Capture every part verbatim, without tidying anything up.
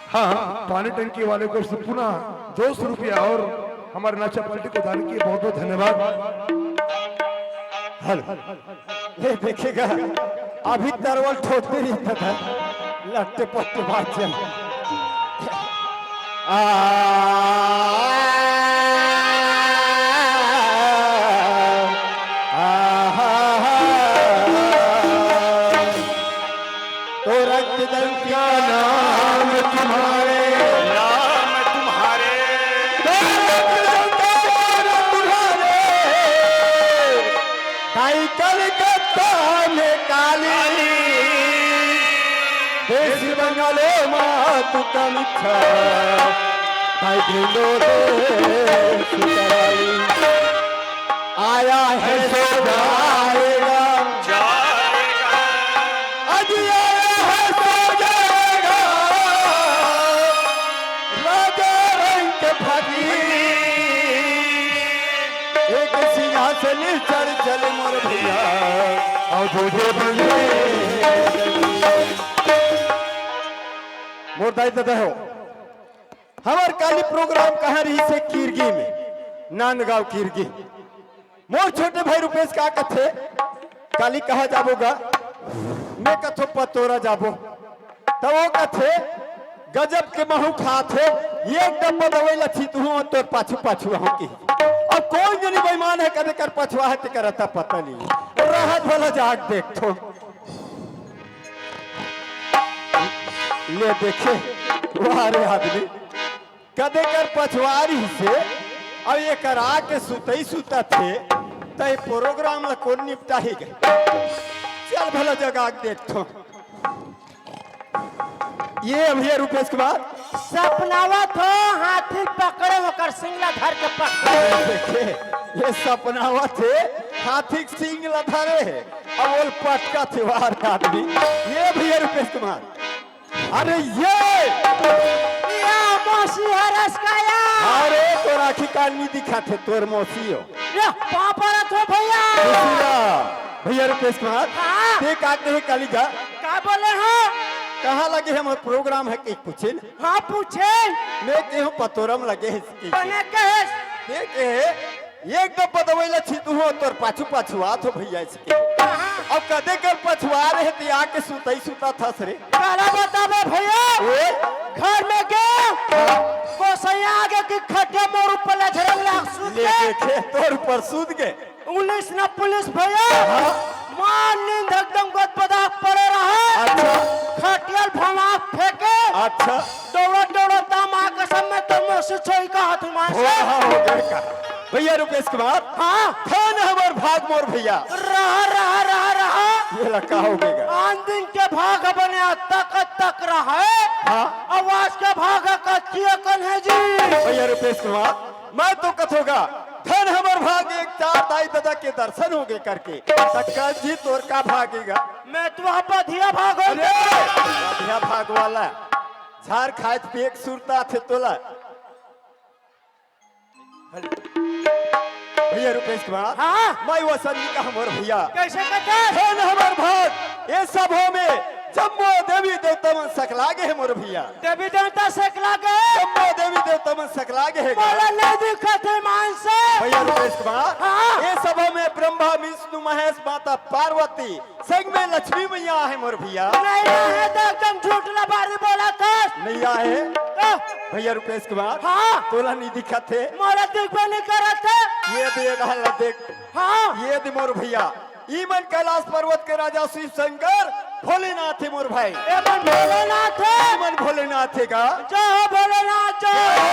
हाँ, पानी टंकी वाले को पुनः दो सौ रुपया और हमारे नाचा पार्टी को दान किए, बहुत बहुत धन्यवाद। हेलो, ये देखिएगा, अभी तरवल ठोकते ही था, लट्टे पट्टे बाज जाए। आ, आ, हा, हा। तो रक्त दंड का नाम तुम्हारे, नाम तुम्हारे। तो रक्त दंड का नाम तुम्हारे। दाई कलकत्ता में काली, देश बंगालो माँ तू कामाख्या, दाई ढिंडोरे सुतराई। आया है सो जाएगा, जाएगा। अजी आया है सो जाएगा। राजा रंग के फकीर, एक सिंहासन चढ़ चल मोर भैया, और दूजे बंदे। मोर दाई ददा हो, हमर काली प्रोग्राम कहाँ रहिसे? कीरगी में, नांदगांव कीरगी। मोर छोटे भाई रुपेश का कथे, काली कहाँ जाबो गा? मैं कथो पतोरा जाबो। त वो कथे, गजब के महू खात हे, एक डब्बा दवाई ला छितहूँ अउ तोर पाछू पाछू आहूँ की। अब कोन जनी बेईमान हे, कदे कर पछवा हे, तेकर अता पता नहीं। रहत भला जाग देखथों। ले देखे, वाह रे आदमी, कदे कर पछवा रहिसे, अब एकर आके सुतई सुतत हे, त ए प्रोग्राम ला कोन निपटाही गे? चल भला जगा के देखथों। ये भैया रुपेश कुमार। सपनावत हो, हाथी पकड़े, ओकर सींग ला धर के पकड़े। देखे, ये सपनावत हे, हाथी के सींग ला धरे हे, अब ओला पटकत हे वार आदमी। ये भैया रुपेश कुमार। अरे ये! या मौसी हरस का या! अरे तोर आँखी कान नहीं दिखत हे, तोर मौसी हो। या, पाँव परत हो भैया। खुशी रह। भैया रुपेश कुमार, हाँ। ते का कहे काली गा? का बोले हो? कहाँ लगे हे हमर प्रोग्राम हे कि पूछे न? हाँ, पूछे। मैं केहूँ पतोरा म लगे हे इसकी। बने कहे। ते कहे, एक डब्बा दवाई ला छितहूँ, तोर पाछू पाछू आथों भैया इसके। कहाँ? अब कदे कर पछवा रहे ते आके सुतई सुतत हस रे। काला बताबे भैया, ओए। घर में गे, हाँ। गोसैया आगे की खटिया मोर ऊपर ले झरक लाग सुत ले गे। देखे, तोर ऊपर सुत गे। उलिस न पुलिस भैया, हाँ। मार नींद एकदम गदबदा पड़े रहे। अच्छा। खटिया ल भमा फेंके। अच्छा। दौड़त दौड़त दाम आके सब में तो मोसी छोई का हाथ में हो से। रहा हो गए का। भैया रुपेश कुमार। हाँ। धन हमर भाग मोर भैया। रहा, रहा, रहा, रहा। ये ला का हो गए गा? आन दिन के भाग बने तक तक रहे। हाँ। आवाज के भाग का किए कन्हे जी। भैया रुपेश कुमार, मैं तो कथों गा, धन हमर भाग एक चार दाई ददा के दर्शन हो गए करके। त कल जी तोर का भागेगा? मैं तो वहाँ बधिया भाग हो अरे, गया। बधिया भाग वाला, झार खाए त पेट सुरता थे तोला। भैया रुपेश कुमार, हाँ। मैं वसंत जी का हमर भैया। कैसे कथस? धन हमर भाग, ये सभा में जम्मो देवी देवता मन सकला गे हे मोर भैया। देवी देवता सकला गे? जम्मो देवी देवता मन सकला गे हे गा। मोला नहीं दिखत हे मान से। भैया रुपेश कुमार, हाँ। ये सभा में ब्रह्मा, विष्णु, महेश, माता पार्वती, संग में लक्ष्मी मैया आहे मोर भैया। नहीं आहे त एकदम झूठ लबारी बोलत हस। नहीं आहे। तो? भैया रुपेश कुमार, हाँ। तोला नहीं दिखत हे। मोला दिखबे नहीं करत हे। ये दे, ये डहर ला देख। हाँ। ये दे मोर भैया, ई मन कैलाश पर्वत के राजा शिव शंकर भोलेनाथ हे मोर भाई। ए मन भोलेनाथ हे। ई मन भोलेनाथ हे का? जय हो भोलेनाथ, जय हो।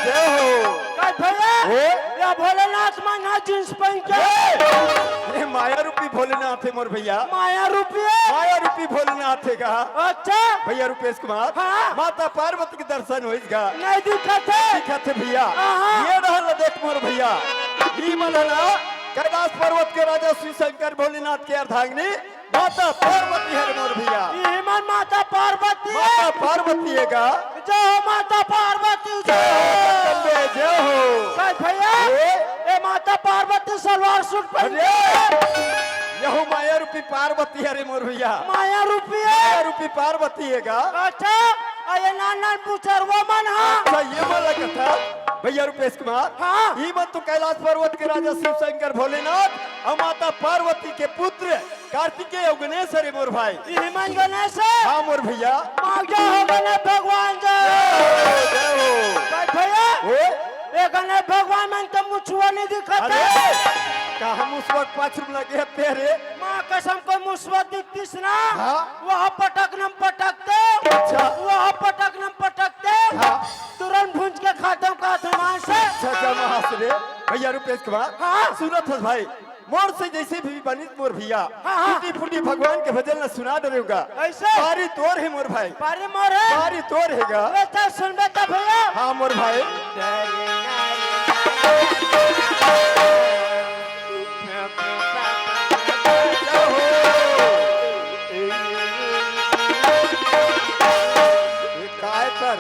जय हो। का भैया? ओ? या भोलेनाथ मन हा जींस पहन के। ए! ये माया रूपी भोलेनाथ हे मोर भैया। माया रूपी हे? माया रूपी भोलेनाथ हे का? अच्छा। भैया रुपेश कुमार, हाँ। माता पार्वती के दर्शन होइस गा? नहीं दिखत हे। दिखत हे भैया। हाँ। ये डहर ला देख मोर भैया। ई मन हे ना कैलाश पर्वत के राजा शिव शंकर भोलेनाथ के अर्धांगिनी माता पार्वती हरे मोर भैया। ई मन माता पार्वती हे। माता पार्वती हे गा? जय हो माता पार्वती, जय हो। जय हो जगदम्बे, जय हो। का भैया? ए? ए माता पार्वती सलवार सूट पहन अरे, के। यहू माया रूपी पार्वती हरे मोर भैया। माया रूपी हे? माया रूपी पार्वती हे गा? अच्छा। अरे नान नान पुचरवा मन हा। अच्छा, ये मन लगत है भैया रुपेश कुमार। हाँ। ई मन तो कैलाश पर्वत के राजा शिव शंकर भोलेनाथ और माता पार्वती के पुत्र कार्तिकेय और गणेश हरे मोर भाई। इही मन गणेश है? हाँ मोर भैया। मांग जा हो गणेश भगवान जा। जय हो, जय हो। भाई भैया, ओए? ये गणेश भगवान मन के मुछुआ नहीं दिखत अरे, है। कहाँ मुसवा के पाछू में लगे हते रे? माँ कसम को मुसवा दिखतीस ना। हाँ। वह पटक नम पटकते। अच्छा। वह पटक नम पटकते। हाँ। तुरंत भूंज के खाते हूँ का आसमान से। अच्छा, जय महाशय रे। भैया रुपेश कुमार। हाँ। सुनत हस भाई, मोर से जैसे भी बनिस मोर भैया, हाँ, हाँ। टूटी फूटी भगवान के भजन ला सुना डरेगा। ऐसे? पारी तोर है मोर भाई। पारी मोर है? पारी तोर है गा। बेटा सुन बेटा भैया। हाँ मोर भाई। क्या हो? ये काय कर?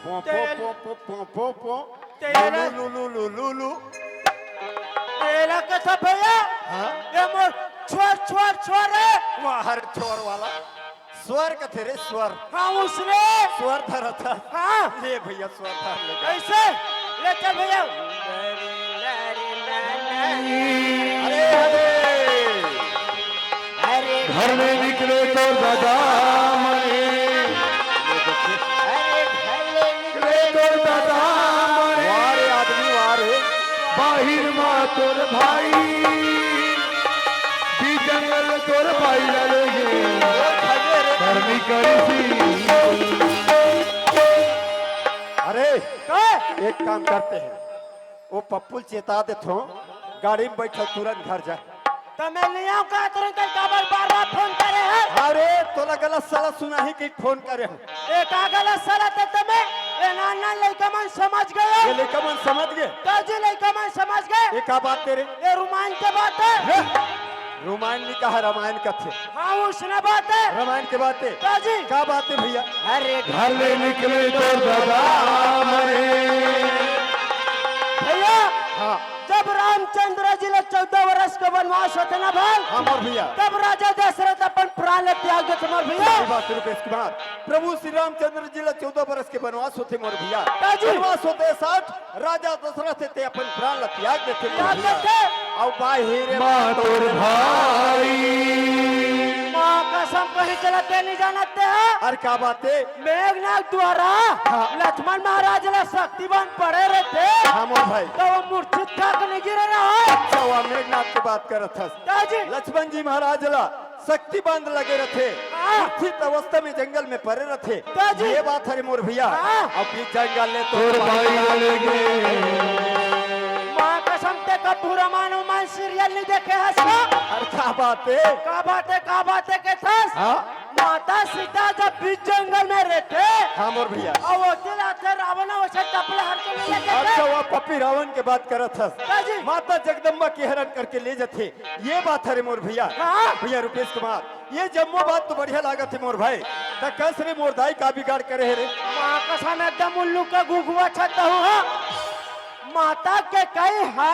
पो, पो, तेल। पो, पो, पो, पो, पो। तेरा लू, लू, लू, लू, लू, लू। तेरा कैसा भैया? हाँ? ये मोर छोर, छोर, छोर है। वाह, हर छोर वाला। स्वर कथे रे, स्वर। हाँ, उसने। स्वर धरा था। हाँ। ले भैया, स्वर धर ले। कैसे? ले चल भैया। अरे, अरे। अरे घर ले निकले तो दादा मने। अरे घर ले निकले तो दादा मने। वाह रे आदमी, वाह रे। बाहिर मा तोर भाई, बी जंगल तोर भाई ला लेगे। करनी करी सी। अरे, का? एक काम करते हैं, वो पप्पू ल चेता देथों, गाड़ी में बैठल तुरंत घर जा। त मैं ले आऊं का तुरंत, काबर बार-बार फोन करे है? अरे, तोला गलत सलाह सुनाही कि फोन करे हो। ए का गलत सलाह त तमे, ए नान नान लइका मन समझ गए हो? ये लइका मन समझ गए? त जी लइका मन समझ गए? ये का बात तेरे? ये रुमाइन के बात है। हे, रुमाइन नहीं कहा, रामायण कथे। हाँ, उसने बात है। रामायण के बात है। त जी। का बात है भैया? अरे घर ले निकले तो दादा मरे। भैया, हाँ। जब रामचंद्र जी ला चौदह वर्ष के वनवास होथे ना भाई, हाँ, मोर भैया। तब राजा दशरथ अपन प्राण ला त्याग देथे मोर भैया। सही बात है रुपेश कुमार। प्रभु श्री रामचंद्र जी ला चौदह वर्ष के वनवास होथे मोर भैया। का जी? वनवास होथे साठ, राजा दशरथ ते अपन प्राण ला त्याग देथे मोर त्याग भैया। देथे। अउ बाहिर मा तोर भाई। माँ कसम कहीं चलते नहीं जानते हैं। अरे का बात है? मेघनाथ द्वारा हाँ। लक्ष्मण महाराज ला शक्ति बांध पड़े रहिथे। हाँ मोर भाई। त वो मूर्छित खा के नहीं गिरे रहा। अच्छा, वो मेघनाथ के बात करत हस। का जी? लक्ष्मण जी महाराज ला शक्ति बांध लगे रहिथे। हाँ। मूर्छित अवस्था में जंगल में पड़े रहिथे। का जी? ये बात हरे मोर भैया। हाँ। अब ये जंगल ले तो तोर भाई ला लेगे। माँ कसम ते कभू रामायण उमायण serial नहीं देखे हस का? अरे का बात है? का बात है, का बात है के थस? हाँ। माता सीता जब बीच जंगल में रहिथे। हाँ मोर भैया। अउ ओती ल आथे रावण वइसे टपला हर के ले लेथे। अच्छा, वो पप्पी रावण के बात करत हस। का जी? माता जगदम्बा के हरण करके ले जथे। ये बात हरे मोर भैया। हाँ। भैया रुपेश कुमार, ये जम्मो बात तो बढ़िया लागत है मोर भाई। त कस रे मोर दाई का बिगाड़ करे है रे? माँ कसम एकदम उल्लू का गुगुआ छत्ता हूँ, हाँ। माता कैकेयी हा,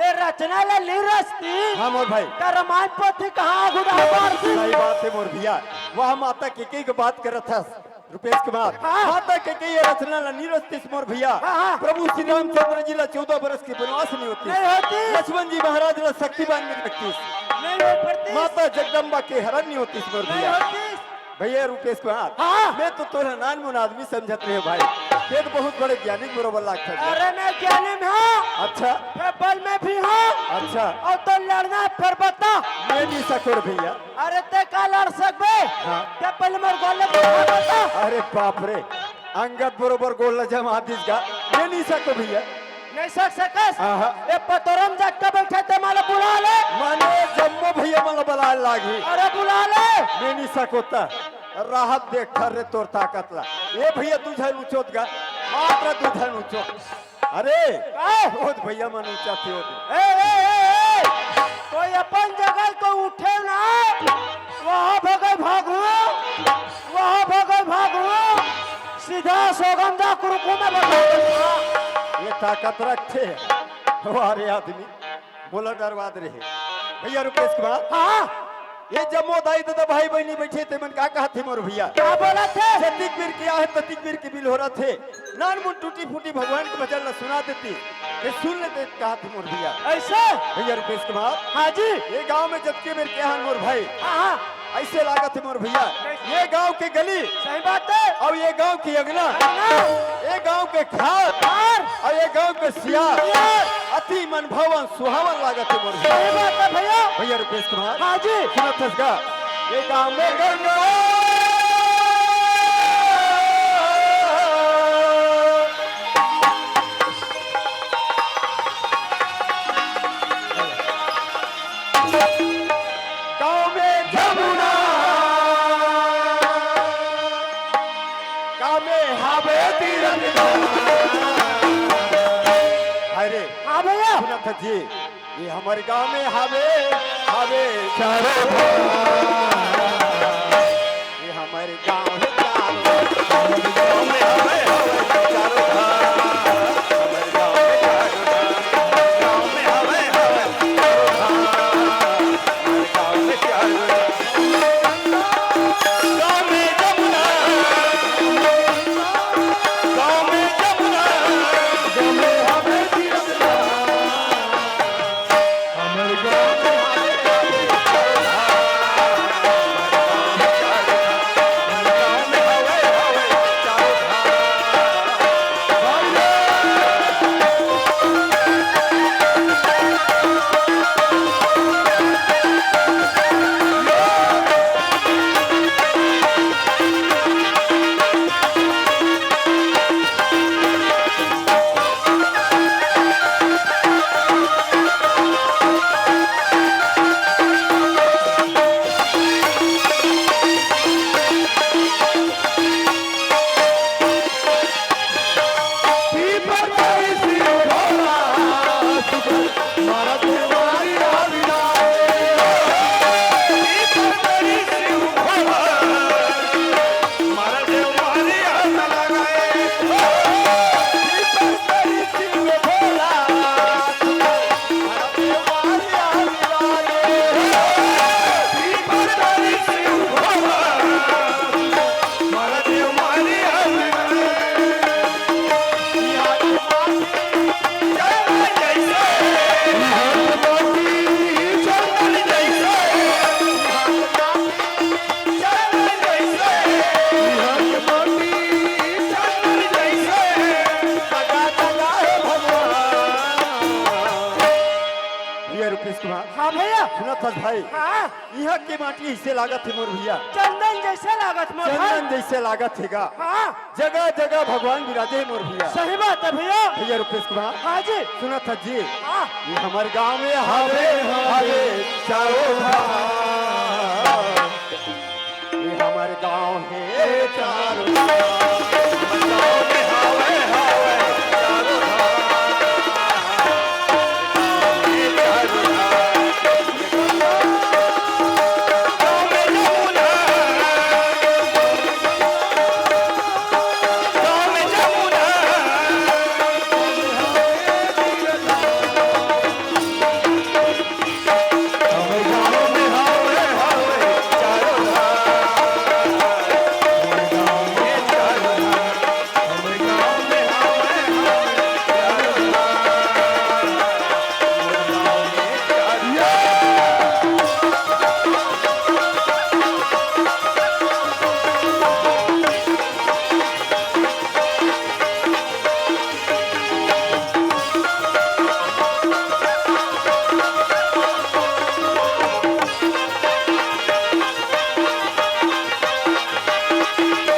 ए रचना ला नी रचती। हाँ मोर भाई। त रामायण पोथी कहाँ आगू डाल मारती? सही बात है मोर भैया, वह माता कैकेयी के बात करत हस रुपेश कुमार। हाँ। माता कैकेयी ए रचना ला नी रचतीस मोर भैया। हाँ, हाँ। प्रभु श्री रामचंद्र जी ला चौदह बरस के वनवास नी होतीस। नहीं होतीस। लक्ष्मण जी महाराज ला शक्ति बांध नी रखतीस। नहीं हो पड़तीस। माता जगदम्बा के हरण नी होतीस मोर नहीं भैया। होतीस। भैया रुपेश कुमार, हाँ। मैं तो तोला नानमुन आदमी समझत रहे भाई, ते तो बहुत बड़े ज्ञानी बरोबर लागत है। अरे मैं ज्ञानी में हूँ। अच्छा। मैं बल में भी हूँ। अच्छा। अउ तो लड़ना फिर बता। मैं नहीं सकों भैया। अरे ते का लड़ सकबे? हाँ। ते पहले मोर गोल ला बता। अरे बाप रे, अंगद बरोबर गोल ला जमा दिस गा, मैं नहीं सकों भैया। नहीं सक सकस। आहा। ए पतोरम जग के बैठे ते मला बुला ले। माने जम्मो भैया मला बुला लागी। अरे बुला ले। मैं नहीं सकों त। राहत देख थर रे तोर ताकत ला। ए भैया दू झन उचोत गा। मात्र दू झन उचोत। अरे। का? ओत भैया मन उचोत हे ओत। ए, ए, ए, ए। कोई अपन जगह तो उठे ना। वहाँ भगे भागू। वहाँ भगे भागू। सीधा सोगंदा कुरुकु में बता देना। ये ताकत रखथे। वाह रे आदमी, मोला डरवा दे रहे। भैया रुपेश कुमार। हाँ। ये जम्मो दाई ददा भाई बहिनी बैठे ते मन का कहत हे मोर भैया? का बोलत हे? जतिक भी के आहे ततिक बेर के बिल हो रहा थे। नान मुन टूटी फूटी भगवान के भजन ला सुना देती। ये सुन लेते कहा थे मोर भैया। ऐसे? भैया रुपेश कुमार। हाँ जी। ये गांव में जतके बेर के हन मोर भाई। हाँ, हाँ। ऐसे लागत है मोर भैया। कैसे? ये गांव के गली। सही बात है। और ये गांव की अंगना। अंगना। ये गांव के खार। खार। और ये गांव के सियार। सियार। अति मन भवन सुहावन लागत है मोर भैया। सही बात है भैया। भैया रुपेश कुमार। हाँ जी। सुनत हस गा। ये गांव में गंगा। गांव में जमुना, गांव में हावे तीरथ। अरे हाँ भैया। सुनत जी, ये हमर गांव में हावे, हावे चारों धाम। ये हमर गांव है चारों धाम। हमर गांव में हावे, हावे चारों धाम। हमर गांव में चारों धाम। गांव में हावे, हावे चारों धाम। हमर गांव में चारों धाम। गांव में जमुना, गांव में जमुना, गांव में हावे तीरथ। भैया रुपेश कुमार। हाँ भैया। सुनत हस भाई। हाँ। इहाँ के माटी ऐसे लागत है मोर भैया। चंदन जैसे लागत मोर भाई। चंदन जैसे लागत है गा। हाँ। जगह जगह भगवान विराजे मोर भैया। सही बात है भैया। भैया रुपेश कुमार। हाँ जी। सुनत हस जी। हाँ। ये हमर गांव में हावे, हावे चारों धाम। ये हमर गांव है चारों धाम।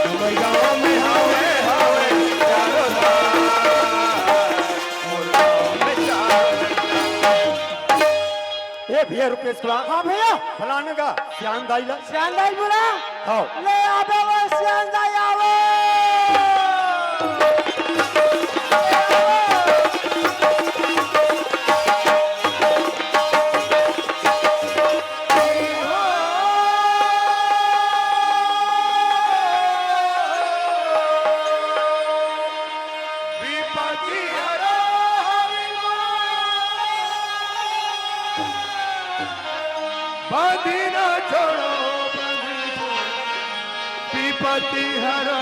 हमर गांव में हावे, हावे चारों धाम। ए भैया रुपेश कुमार। हाँ भैया। फलाना का श्याम दाई ला। श्याम दाई बोला। हाँ। ले आवे वो श्याम दाई आवे। विपत्ति हरो हरि बोल। बांधी ना छोड़ो, बांधी छोड़ो। विपत्ति हरो।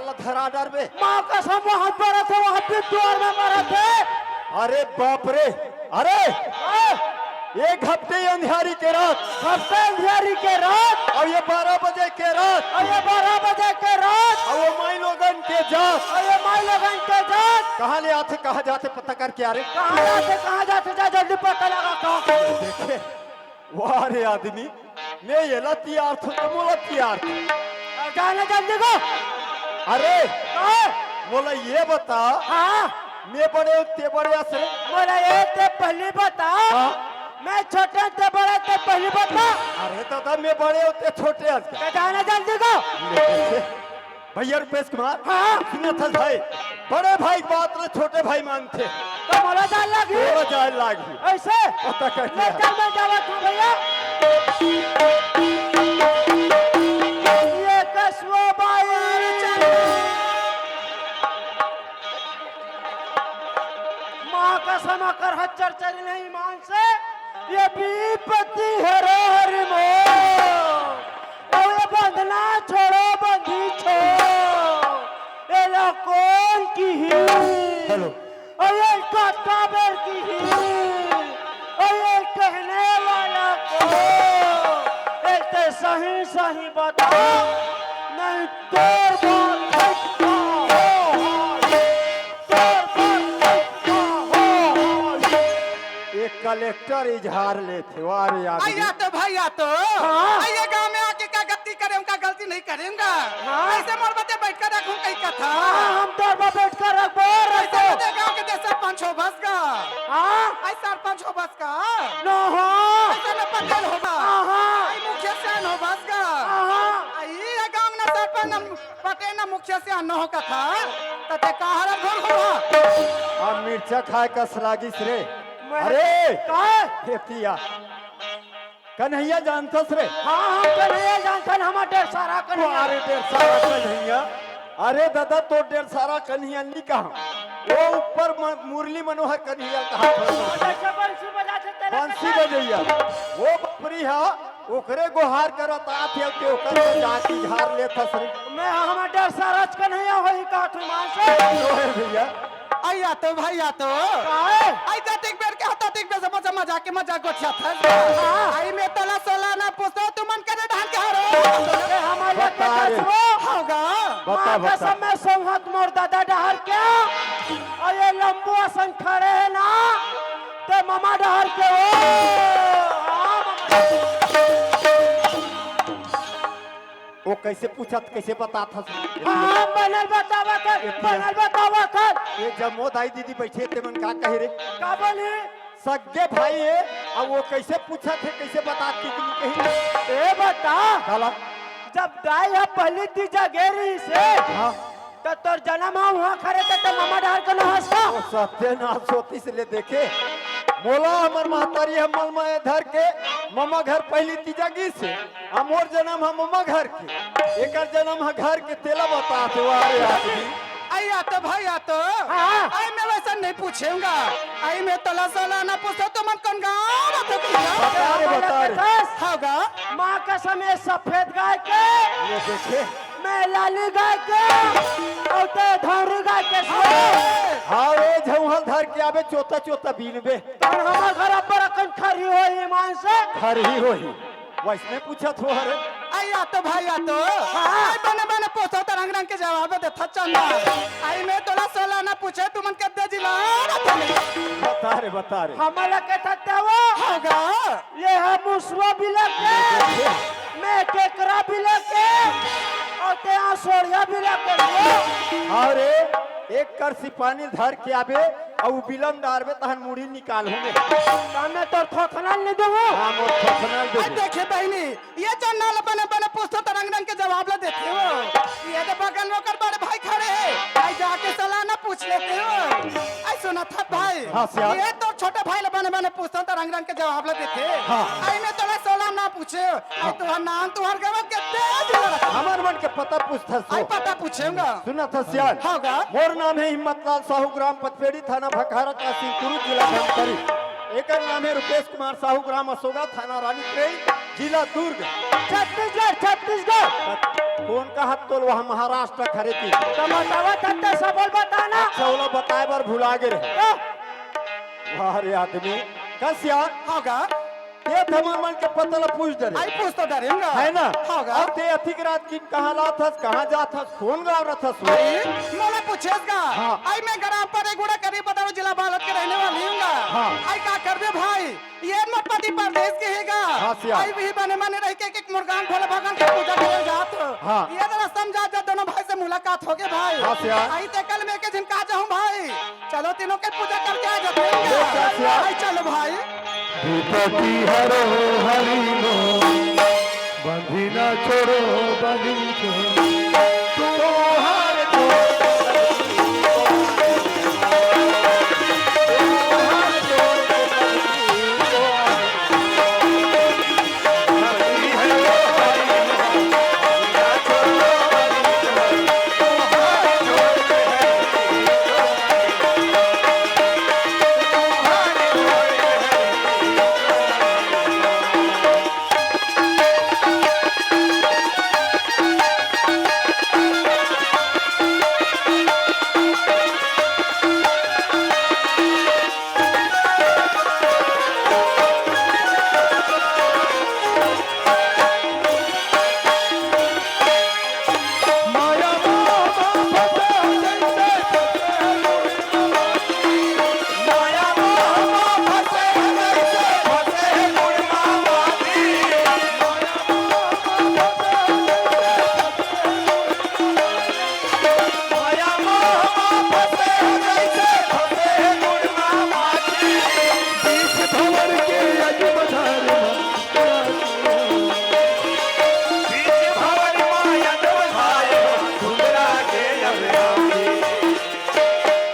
ला धरा डरबे। माँ कसम, वहाँ मरत हे, वहाँ भी दुआर में मरत हे। अरे बाप रे, अरे ए! एक हफ्ते अंधियारी के रात, हफ्ते अंधियारी के रात। अउ ये बारह बजे के रात, अउ ये बारह बजे के रात। अउ वो माई लोगन के जात, अउ ये माई लोगन के जात। कहाँ ले आथे, कहाँ जाथे, पता करके आ रे। कहाँ जाथे, कहाँ जाथे, जा जल्दी पता लगा, कहाँ। देखे, वाह रे आदमी, मैं येला तियार थो तो मोला तियार थो। जाना जल्दी को। अरे, कहाँ? मोला ये बता, हाँ। मैं बड़े हूँ, ते बड़े हस रे? मोला ये ते पहली बता। हाँ। मैं छोटे हूँ, ते बड़े, ते पहली बता। अरे दादा, मैं बड़े हूँ, ते छोटे हस। तो जाना जल्दी को। ले, ले, ले। भैया रुपेश कुमार, हाँ। सुनत हस भाई, बड़े भाई के बात ला छोटे भाई मानथे। तो मोला जाए लागही। मोला जाए लागही। ऐसे? पता कर ले लिया। चल, मैं जावत हूँ भैया। ये कसवा बाई। माँ कसम, अकर हच्चर चरी नहीं मान से, ये विपत्ति हरे हरि मोर। अउ ये बंधना छोड़ो, बंधी छोड़ो, एला कोन किही? हेलो। अउ ये काका बेर किही? अउ ये कहने वाला को? ए ते सही सही बता, नहीं तोर बात खत्म हो, हो, हो। तोर बात खत्म हो, हो, हो। एक कलेक्टर इजहार लेथे, वाह रे यार। अइया तो भइया तो। हाँ। अइया गाँव में आके का गलती करे हूँ, का गलती नहीं करे हूँ गा। हाँ। अइसे मोर बते बइठ कर रखूँ कहीं कथा। हाँ, हम तोर बर बइठ कर रखबो, ऐसे रखबो। बते गाँव के ते सरपंच हो बस गा। हाँ। अइ सरपंच हो बस का। नो हो। अइसे न पटेल हो बस। हाँ। अइ मुखिया सियान हो बस गा। हाँ। अइ ये गाँव न सरपंच न पटेल न मुखिया सियान न हो कथा। त ते का हरत घुर घुर हा? अब मिर्चा खाए कस लागिस रे। मैं अरे! का? हेतिया। कन्हैया जानथस रे? हाँ, हम कन्हैया जानथन, हमर डेढ़ सारा कन्हैया। अरे डेढ़ सारा कन्हैया। अरे दादा, तोर डेढ़ सारा कन्हैया नी कहा। वो ऊपर म-, मुरली मनोहर कन्हैया कहा। जैसे बंसी बजाथे तेला बंसी कथा। बजैया। वो बपरी हा, ओकरे गोहार करत आत हे, के ओकर में जाके झार लेथस रे। मैं हमर डेढ़ सारा कन्हैया होही कहत हूँ, मान से। ओए भैया, अइया तो भइया तो। काहे? अइ ततिक बेर के, ततिक बेर से मजा, मजा के मजा गोठिया था। हाँ। अइ में तोला सोला ना पूछो, तू मन करे धान के हरो। अरे हमारे बता रे। कसबो। होगा। बता, माँ बता। कसम में सोहत मोर दादा डहर के। अउ ये लंबू असन खड़े हे ना, ते ममा डहर के हो। हाँ, ममा। वो कइसे पूछत, कइसे बतात हस? हाँ, बनल बतावत हस, ये पिया। बनल बतावत हस। ये जम्मो दाई दीदी बइठे ते मन का कहे रे? का बोली? सग्गे भाई हे, अउ वो कइसे पूछत हे, कइसे बतात हे कि नहीं कही? ए बता। काला? जब दाई ह पहली तीजा गे रहिस हे, हाँ। त तोर जनम ह उहाँ खरे त, त ममा डहर के न हस का? ओ सत्यनाश होतिस ले देखे। मोला हमर महतारी ह मल में धर के ममा घर पहली तीजा गिस हे। आ मोर जनम ह ममा घर के, एकर जनम ह घर के, तेला बतात हे, वाह रे आदमी। अइया तो भइया तो। हाँ। अइ में वइसन नहीं पूछे हूँ गा। अइ में तोला सोला ना पूछो, तुमन कौन गाँव रहते हो भइया? बता रे, बता रे। होगा। माँ कसम ये सफेद गाय के। ये देखे। मैं लाली गाय के। अउ ते धौरी गाय के। हाँ रे, झौहल धर के आबे, चोता चोता बीनबे। तहन हमर घर अब्बड़ अकन खरही होही, मान से। खरही होही। वइसने पूछत हो हरे। अइया तो भइया तो। हाँ। अइ बने बने पूछो त रंग रंग के जवाब देथा चंदा। अइ में तोला सोला ना पूछे, तुमन के दे जिला। बता रे, बता रे। हमला के थत्ते हो? होगा। ये ह मुसवा बिला के, मैं केकरा बिला के, अउ ते आसोड़िया बिला के। अरे, एक करसी पानी धर के आबे, अउ बिलम डारबे, तहन मुड़ी निकाल होंगे। त मैं तोर थोथना ल नहीं दूंगा। हाँ, मोर थोथना ल अइ देबे। देखे बहिनी, ये जो नाल बने बने पूछतो त रंग रंग के जवाब ला देथे हो। ये तो बगल में ओकर बड़े भाई खड़े हे, अइ जाके सलाह ना पूछ लेते हो। अइ सुना था भाई, हाँ, सियार। ये तो छोटे भाई ला बने बने पूछतो त रंग रंग के जवाब ला देथे। हाँ। अइ में तोला सलाह ना पूछे, अइ तुहर नाम तुहर गवत के तेज लड़त। हमर मन के पता पूछथस हो। अइ पता पूछेंगा। सुना था सियान। हाँ गा। मोर नाम हे हिम्मतलाल साहू, ग्राम पचपेड़ी, थाना भखारा, तहसील कुरुद, जिला धमतरी। एकर नाम हे रुपेश कुमार साहू, ग्राम असोगा, थाना रानीखेड़ी, जिला दुर्ग। छत्तीसगढ़, छत्तीसगढ़। कोन कहत तोला, वहाँ महाराष्ट्र खरे की। त बतावा, तब त सबल बताना। अच्छा, ओला बताए बर भुला गे रहे। वाह रे आदमी, कस यार? हाँ गा। ते त हमर मन के पता ला पूछ डरे। अई पूछ तो डरेंव गा। है ना? हाँ गा। अब ते अतिक रात के कहाँ लात हस, कहाँ जात हस, कोन गाँव रथस वो? अई, मोला पूछेस गा। हाँ। अई मैं ग्राम परेगुड़ा, करीब बदायूं, जिला बालोद के रहने वाली हूँ गा। हाँ। अई का करबे भाई, ये मोर पति परदेस के हे गा। हाँ, सियान। अई भी बने मने रहिके एक, एक मोर गाँव भोले भगवान के पूजा करे जात। हाँ। ये जरा समझा जा, दोनों भाई से मुलाकात होगे भाई। हाँ, सियान। अई ते कल मैं के झिन का जाहूँ भाई। चलो तीनों के पूजा करके आ जाते हैं। ले चल, सियान। अई चलो भाई। धूपति हरो हरि मो, बंधी ना छोड़ो बंधी छोड़ो। तुम्हारे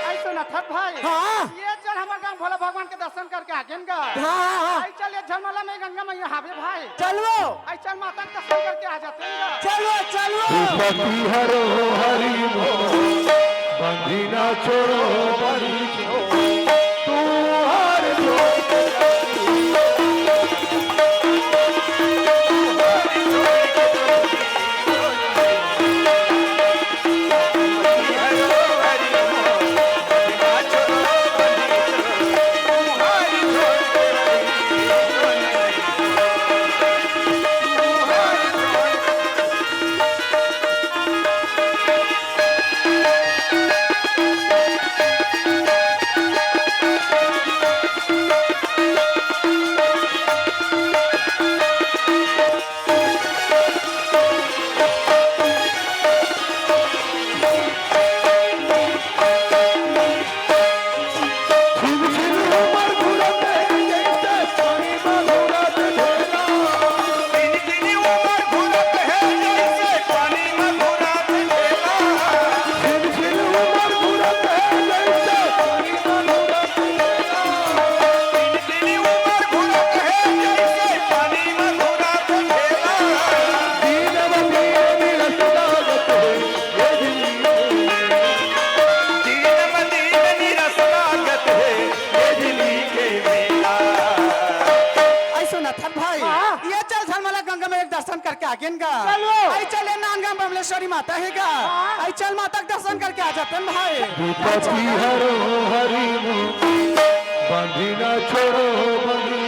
अई सुनत हस भाई? हाँ। ये चल हमर गाँव भोला भगवान के दर्शन करके आ गेन गा। हाँ, हाँ, हाँ। अई चल ये झलमला में गंगा मैया हावे भाई। चलो। अई चल माता के दर्शन करके आ जाते हैं गा। चलो, चलो। धूपति हरो हरि मो, बंधी ना छोड़ो बंधी छोड़ो। तुम्हारे अई सुनत हस भाई? हाँ। ये चल झलमला गंगा में एक दर्शन करके आ गेन गा। चलो। अई चल ये नांदगांव बमलेश्वरी माता हे गा। हाँ। अई चल माता के दर्शन करके आ जाते हैं भाई। धूपति हरो हरि मो, बंधी ना छोड़ो बंधी